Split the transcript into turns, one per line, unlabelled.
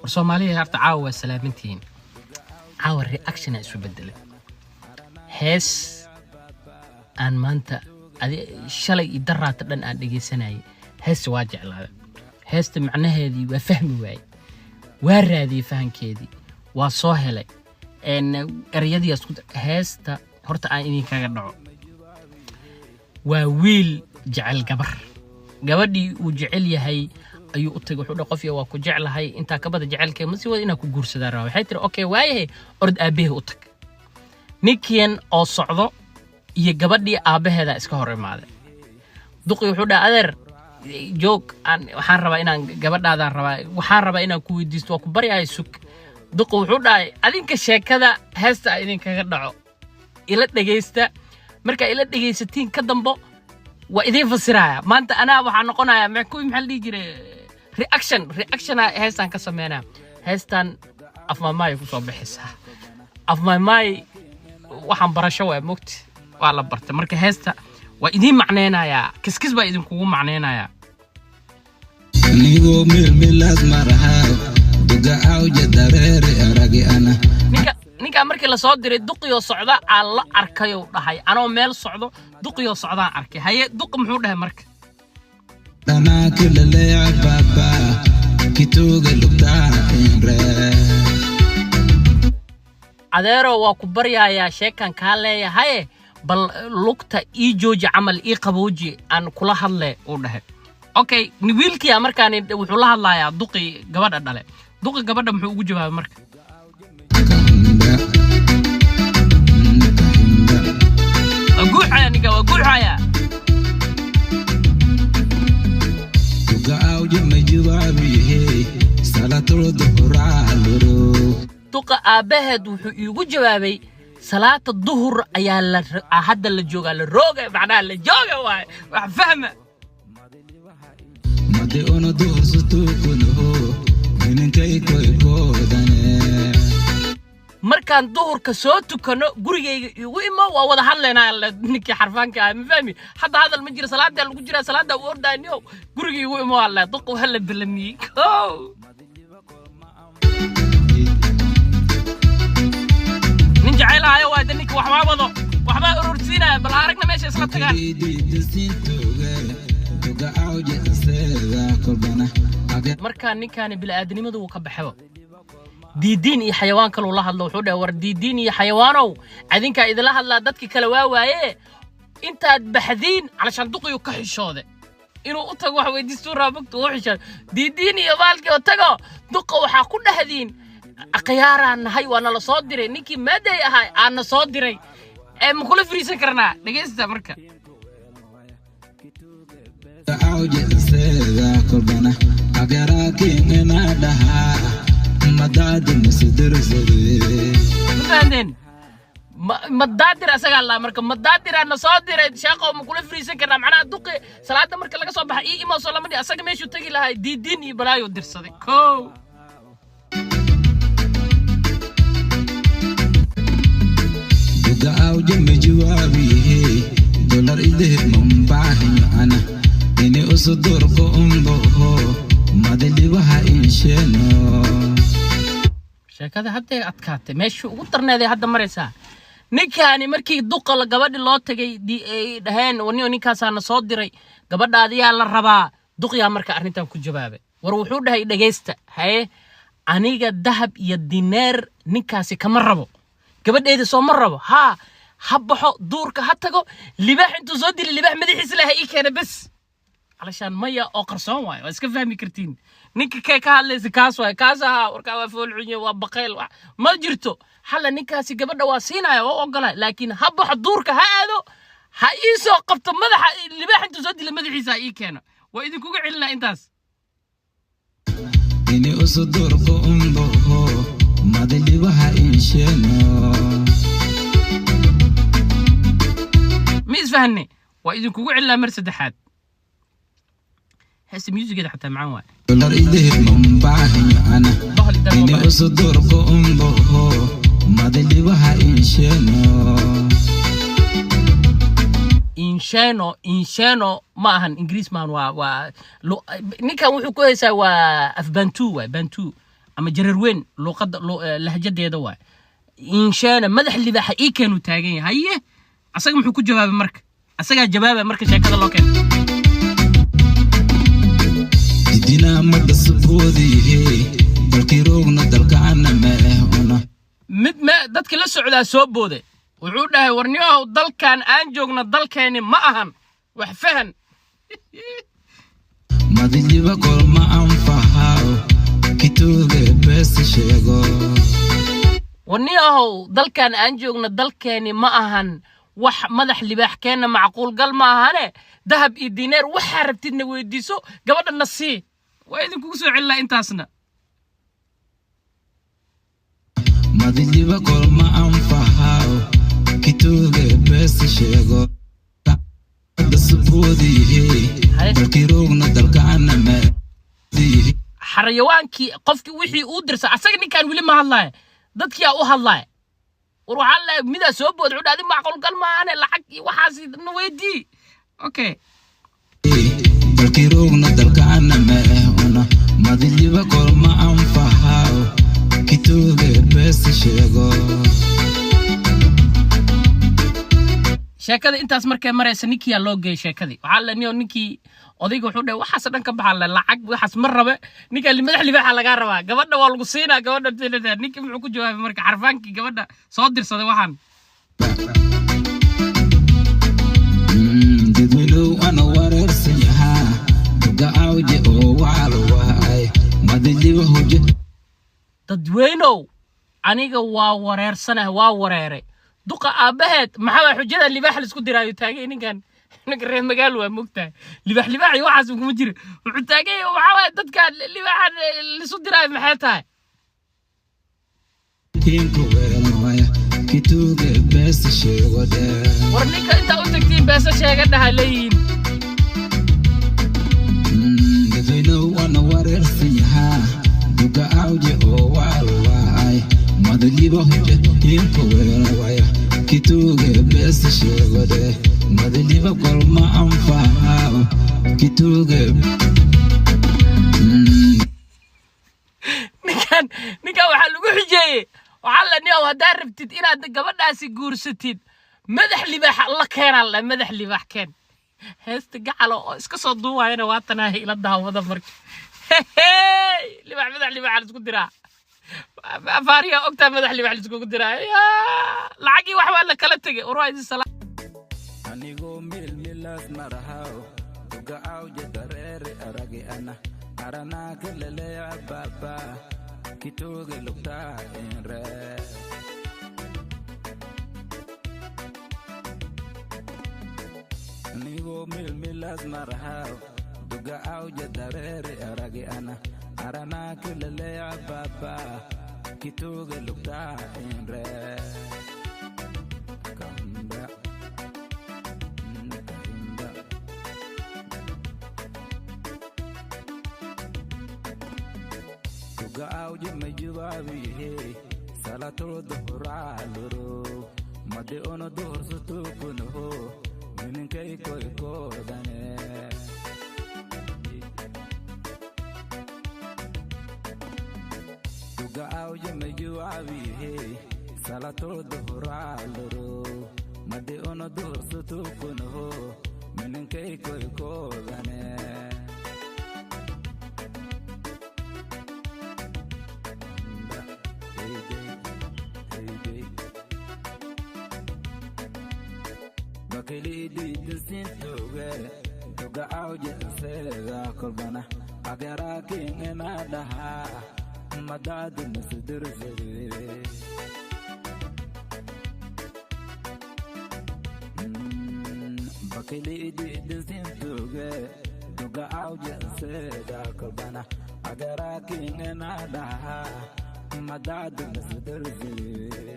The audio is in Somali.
War Soomaaliya, horta caawa waa salaamantihiin. Caawa reaction aa isu bedelay. Hees aan maanta adi shalay iyo daraata dhan aan dhegaysanayay, heesta waa jeclaaday. Heesta macnaheedii waa fahmi waayey, waa raadiyey fahankeedii, waa soo helay. Ereyadii isku heesta horta aan idinkaga dhaco. Waa wiil jecel gabar. Gabadhii uu jecel yahay ayuu u tagay. Wuxuu dhahay, "Qofya, waa ku jeclahay, intaa ka bada jecelkee ma sii wada, inaa ku guursadaa rabaa." Waxay tiri, "Okay, waayahay, orod aabbahe u tag." Ninkian oo socdo iyo gabadhii aabbaheeda iska hor imaaday. Duqii wuxuu dhahay, "Adeer, joog, aan waxaan rabaa inaan gabadhaadaan rabaa, waxaan rabaa inaan ku weydiisto, waa ku baryahay, sug." Duqi wuxuu dhahay, "Adinka sheekada heesta a idinkaga dhaco, ila dhegaysta. Markaa ila dhegaysatiin ka dambo waa idiin fasiraya." Maanta anaa waxaa noqonaya kuwii, maxaa la dhihi jiray, reaction, reactiona heestaan ka sameynaya. Heestan afmaamaay kusoo bixaysaa. Afmaamaay waxaan barasho waa mogti, waa la bartay. Marka heesta waa idiin macneynayaa, kiskis baa idinkugu macneynayaa.
Anigoo milmilaad marahaa duga awja dareere aragi ana.
Ninkaa markii lasoo diray, duqiyoo socda aan la arkayou dhahay, "Anoo meel socdo, duqiyoo socdaan arkay." Haye, duqi muxuu dhahay marka?
Dhanaakilaleeca baaba kituuga lugtaa inre.
"Adeero, waa ku baryayaa, sheekan kaa leeyahaye, bal lugta ii jooji, camal ii qabooji, aan kula hadle," uu dhahay. Okay, wiilkiia markaan wuxuu la hadlayaa duqii gabadha dhale. Duqi gabadha muxuu ugu jawaabay marka?
Kahunda kahunda.
Waa guuxaya ninka, waa guuxaya.
Duga awja majawaabihe salatuldu huraaluro.
Duqa aabbaheed wuxuu iigu jawaabay, "Salaata duhur ayaa la hadda la joogaa, la rooga, macnaha la jooga waaye." Wax fahma.
Madi ono duursutukunuhu ininkay koykoodane.
"Markaan duhurka soo tukano, gurigayga iigu imo, waa wada hadlaynaa." Alle, ninkii xarfaanka ah ma fahmi. Hadda hadal ma jira, salaadaa lagu jiraa, salaadaa u ordayniyo, "Guriga iigu imo," alle. Duqa waa la balamiyey kow. Nin jeceylahayo waa de ninka, waxbaa wado, waxbaa urursiinaya. Bal aragna meesha isla tagaan.
Duga awja seeda kolbana.
Markaa ninkaani bini'aadanimadu wuu ka baxaba. Diidiin iyo xayawaan kaluu la hadlo. Wuxuu dhahay, "War diidiin iyo xayawaanow, adinkaa idinla hadlaa, dadkii kale waa waaye, intaad baxdiin." Calashaan duqiyuu ka xishoode inuu u tago wax weydiistuu rabaa mogta, uu xishoode. "Diidiin iyo baalkii oo tago, duqa waxaa ku dhahdiin, akhyaaraan nahay, waa nala soo diray, ninkii maaday ahaa aana soo diray, ee ma kula fariisan karnaa?" Dhegaysta marka.
Awja seeda kolbana agaraakingena dhahaa madaadi masidirsade.
Ma fahanteen? Madaadir asagaa laa. Marka madaadiraa na soo diray, sheeqo, ma kula fariisan karnaa? Macnaha duqi salaada marka laga soo baxa ii imo soo lama dhihi. Asaga meeshuu tegi lahaa diidiin iyo balaayuu dirsaday kow.
Duga awja majawaabihe dolar ideheb mambaahinyo ana ini usudurko umboho madilibaha insheeno.
Sheekada hadday adkaatay, meeshii ugu darneeday hadda maraysaa. Ninkaani markii duqa gabadhi loo tagay, ay dhaheen, "Warniyo, ninkaasaa na soo diray, gabadhaadiyaa la rabaa," duqyaa marka arrintan ku jawaabay. War wuxuu dhahay, "Dhegaysta, haye, aniga dahab iyo dineer ninkaasi kama rabo. Gabadheeda soo ma rabo? Haa, ha baxo, duurka ha tago, libaax intuu soo dilay, libaax madaxiisa leh ha ii keena bes." Calashaan maya oo qarsoon waayo, waa iska fahmi kartiin ninka kee ka hadlaysa. Kaas waayo, kaas ahaa. Warkaa waa foolxunye, waa baqayl, ma jirto xalla. Ninkaasi gabadha waa siinaya, waa u ogolaya, laakiin ha baxo, duurka ha aado, ha ii soo qabto madaxa libaax intuu soo dila, madaxiisa ha ii keeno. Waa idinkuga celinaa intaas.
Ini usudurko umboho madilibaha insheeno.
Ma isfahanne? Waa idinkugu celinaa mar saddexaad. Heesta musigeeda xataa macaan waay.
Dolar ideheb mambaahinyo ana
Bahal idaa
ini
ma
usudurko umboho madilibaha insheeno.
Insheno, insheno ma ahan Ingiriis maahan. Waa ninkan wuxuu ku haysaa waa af Bantu waay, Bantu. Ama Jareer Weyn luuqadda lahjadeeda waay. Inshaana madax libaaxa ii keenuu taagan yahay. Haye, asaga muxuu ku jawaabay marka? Asagaa jawaabay marka sheekada loo keeno.
Didina madasboodihe dalkiroogna dalkaana meehuna.
Mid me dadka la socdaa soo booday, wuxuu dhahay: "Warniyahow, dalkan aan joogno dalkeeni ma ahan, wax fahan."
Madijiba kolma anfahaw kituuge beesi sheego.
Warniyahow, dalkan aan joogno dalkeeni ma ahan, wax madax libaax keenna macquul gal ma ahane. Dahab iyo dineer waxaa rabtidna weydiiso, gabadhana sii. Waa idinkugu soo celinaa intaasna.
Madijiba kolma anfahaw kituuge beesi sheego dasboodihe
Haye.
dalkiroogna dalkaana meehdihe.
Xarayawaankii qofkii wixii uu dirsa asaga, ninkaan weli ma hadlaaya, dadkiyaa u hadlaaya. War waxaa la midaa soo booda, wuxuu dhahay: "Macquul gal maahane, lacag iyo waxaas na weydii." Okay.
Dalkiroogna dalkaana meehuna madijiba kolma anfahaw kituuge beesi sheego.
Sheekada intaas markay maraysa, ninkiyaa loo geeyay sheekadii. Waxaa la niyo ninkii odayga wuxuu dhahay: "Waxaas dhan ka baxa, lacag waxaas ma rabe. Ninka madax libaaxa lagaa rabaa, gabadha waa lagu siinaa gabadha." Ninkii muxuu ku jawaabay marka xarfaankii gabadha soo dirsaday waxaan?
Dadweynow, ana wareersan yahaa duga awje oo wacal waay madijiba hoje.
Dadweynow, aniga waa wareersanah, waa wareeray. Duqa aabbaheed maxaa xujada libaax laisku diraayo taagay ninkan? Ninka reer magaalo waa mogtahay, libaax libaax iyo waxaas kuma jiro. Wuxuu taagay: waxaa waaye dadkan libaaxan laisu diraayo, maxay tahay?
Hinku weelmaya kituuge beesi sheego dhee.
War ninka intaa u tagtiin beesa sheega dhaha leeyihiin.
Dadweynow, ana wareersan yahaa duga awje oo wacal waay madijiba hoje hinku weelmaya kituuge beesi sheego dhee madijiba kolma anfahaw kituuge.
Ninkan waxaa lagu xujeeyey, waxaa la niyow, haddaad rabtid inaad gabadhaasi guursatid, madax libaax la keenaa la madax libaax keen. Heesta gacalo oo iska soo duuwaayana waa tanaaha, ila daawada marka. Hey, libaax, madax libaax la isku diraa, afaariya ogtaa, madax libaax la iskugu diraa. Yaa, lacagii wax waa la kala tegay. War waa idin salaam.
Anigoo milmilas marahaw duga awje dareere aragi ana aranaa kaleleya baba kituuge lugtaa inre. Anigoo milmilas marahaw duga awje dareere aragi ana aranaa kaleleya baba kituuge lugtaa inre kamba kahimba. Duga awje majubabihe salatul duhuraluru madi ono duhursutukunuhu mininkay koykodane. Duga awje majubabihe salatul duhuraluru madi ono duhursutukunuhu mininkay koykodane. Bakilididinsintoge duga awje seega kolbana agarakingenadaha madadinasidirsede. Bakilididinsintoge duga awje seega kolbana agarakingenadaha madadinasidirsede.